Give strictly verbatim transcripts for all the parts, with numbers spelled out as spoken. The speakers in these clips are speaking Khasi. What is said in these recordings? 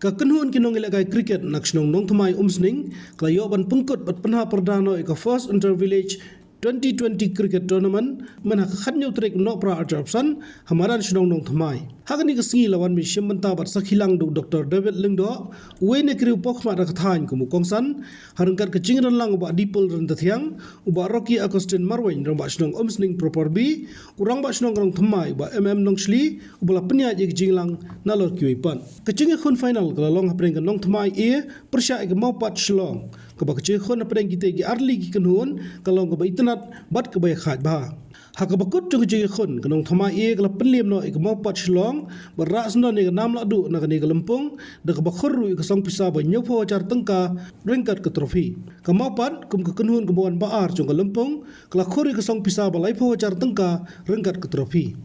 Ka kynhun ki nongïalehkai cricket na ka shnong Nongthymmai Umsning ka la ïoh ban pynkut bad pynhap pyrda noh ïa ka First Inter Village twenty twenty Cricket Tournament mynha ka khathynñiew tarik Nohprah arhajar arphew san ha madan shnong Nongthymmai. Ha kane ka sngi la wan mih shim bynta bad sakhi lang da u Doctor David Lyngdoh, uwei na ki riew paw khmat na ka thaiñ kum u kongsan, ha ryngkat ka jingdon lang u Bah Dipul Ryntathiang, u Bah Rocky Augustine Marwein, Rangbah Shnong Umsning Proper B, u Rangbah Shnong Nongthymmai, u Bah M M Nongshli, uba la pynïaid ïa ka jingïalang nalor kiwei pat. Ka jingïakhun final ka la long hapdeng ka Nongthymmai A pyrshah ïa ka Mawpat Shillong, kaba ka jingïakhun hapdeng kitei ki artylli ki kynhun ka long kaba itynnad bad kaba ïakhaid bha. Ha kaba kut jong ka jingïakhun, ka Nongthymmai A ka la pynliem noh ïa ka Mawpat Shillong bad rah syndon ïa ka nam lahduh na kane ka lympung da kaba khur ruh ïa ka song pisa ba hynñiewphew hajar tyngka ryngkat ka trophy. Ka Mawpat kum ka kynhun kaba wan ba ar jong ka lympung ka la khur ïa ka song pisa ba laiphew hajar tyngka ryngkat ka trophy.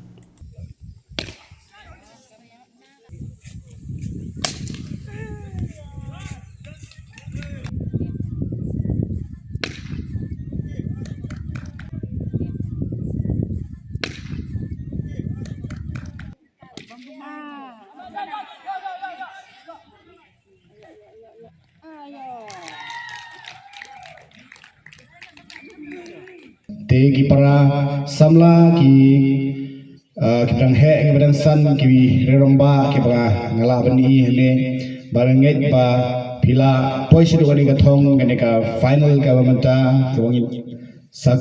Te ki para samla ki, ah, ki dang heh, ki ba dang san, ki rangbah, ki ba nga lah ban ïohi hangne, ba nga ngeit ba phi la poi shaduh kane ka thong, kane ka final kaba mynta, kaba ngin sa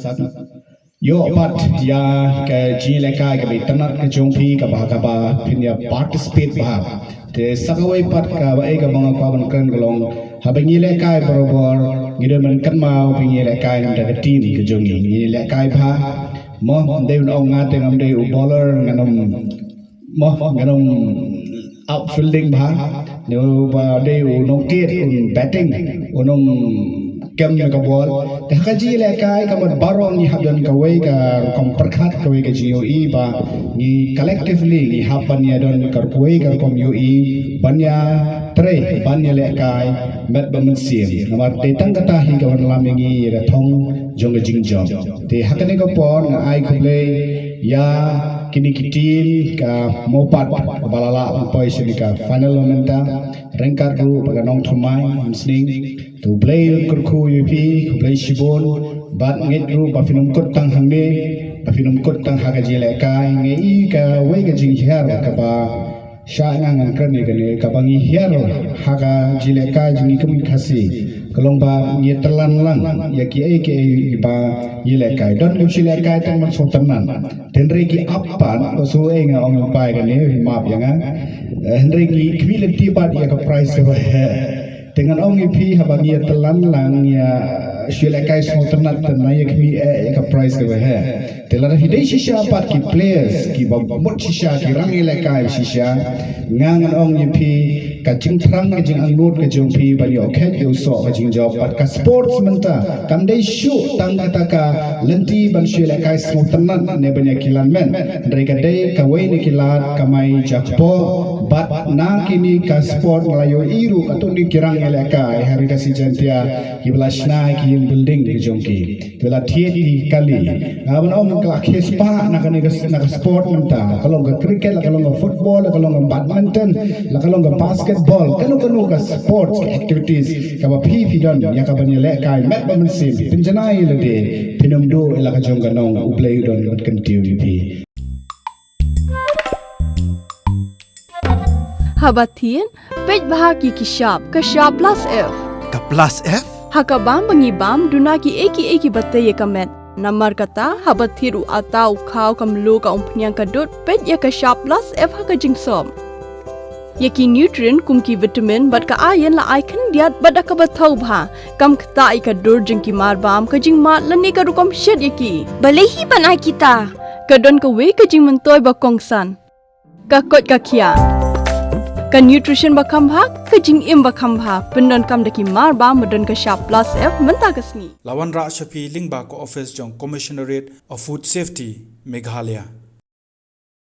ïoh pat ïa ka jingïalehkai kaba itynnad ka jong phi kaba, kaba phin ïa participate bha. Te sa kawei pat kaba ei kaba nga kwah ban kren ka long, haba ngi ïalehkai barabor ngi don ban kynmaw ba ngi ïalehkai na ka team ka jong ngi, ngi ïalehkai bha. Mo, ym dei ban ong nga te ngam dei u bowler, ngan ym mo, ngan ym outfielding bha, ne uba dei u nongtied, un batting, un ym kem ïa ka bol. Te ha ka jingïalehkai ka mut baroh ngi hap don kawei ka rukom pyrkhat, kawei ka jingïohi ba ngi collectively ngi hap ban ïa don ka kawei ka rukom ïohi ban ïa trei, ban ïalehkai met bad mynsiem. Namar dei tang kata hi ka wan lam ïa ngi ïa ka thong jong ka jingjop. Te ha kane ka por nga ai khublei ïa kine ki team ka Mawpat ba la lah ban poi sha kane ka final mynta. Ryngkat ruh bad ka Nongthymmai Umsning. Te U Blei un kyrkhu ïa phi, khublei shibun. Bad ngeit ruh ba phin ym kut tang hangne, ba phin ym kut tang ha ka jingïalehkai, nga i kawei ka jinghiar kaba shah nga ngan kren ïa kane, kaba ngi hiar ha ka jingïalehkai jong ngi kum ki Khasi ka long ba ngi ïatyllan lang ïa kiei kiei ba ngi ïalehkai. Don ki shu ïalehkai tang ban sngewtynnat. Te hynrei ki ap pat, ba shu ei nga ong ïa u pai kane, u map ïa nga. Eh, hynrei ngi khmih lynti pat ïa ka prize kaba heh. Te ngan ong ïa phi haba ngi ïatyllan lang ïa shu ïalehkai sngewtynnat te ngi ïa khmih eh ïa ka prize kaba heh. Te lada phi dei shisha pat ki players kiba mut shisha, ki rangïalehkai shisha, nga ngan ong ïa phi ka jingthrang ka jingangnud ka jong phi ban ïoh khet ïa u soh ka jingjop. Bad ka sports mynta kam dei shuh tang kata ka lynti ban shu ïalehkai sngewtynnat ne ban ïa kilan met. Hynrei ka dei kawei na ki lad kamai jakpoh. Bad na kine ka sport nga la ïohi ruh katto katne ki rangïalehkai ha ri Khasi Jaiñtia kiba la shna ki ïing building ki jong ki, kiba la thied ki kali. Nga ban ong ka la khie spah na kane ka, na ka sport mynta, ka long ka cricket, la ka long ka football, la ka long ka badminton, la ka long ka basketball, kano kano ka sports, ka activities kaba phi phi don ïa ka ban ïalehkai met bad mynsiem, pynjanai ïa lade, phin ym duh ïa la ka jong ka nong. U Blei u don bad kyntiew ïa phi. Haba thied, peit bha ki ki shap, ka shap plus F. Ka plus F? Ha ka bam ba ngi bam, duna kiei kiei kiba tei ïa ka met. Namar kata, haba thied u atta, u khaw, ka mluh, ka umphniang, ka dud, peit ïa ka shap plus F ha ka jingsop. Ïa ki nutrient kum ki vitamin bad ka iron la ai khyndiat bad da kaba thaw bha. Kam ktah ïa ka dur jong ki mar bam, ka jingmad lane ka rukom shet ïa ki. Balei hi ban ai kita? Ka don kawei ka jingmyntoi ba kongsan. Ka koit ka khiah. Ka nutrition ba kham bha, ka jingim ba kham bha. Pyndonkam da ki mar bam ba don ka shap plus F mynta ka sngi. La wanrah sha phi lyngba ka office jong Commissionerate of Food Safety, Meghalaya.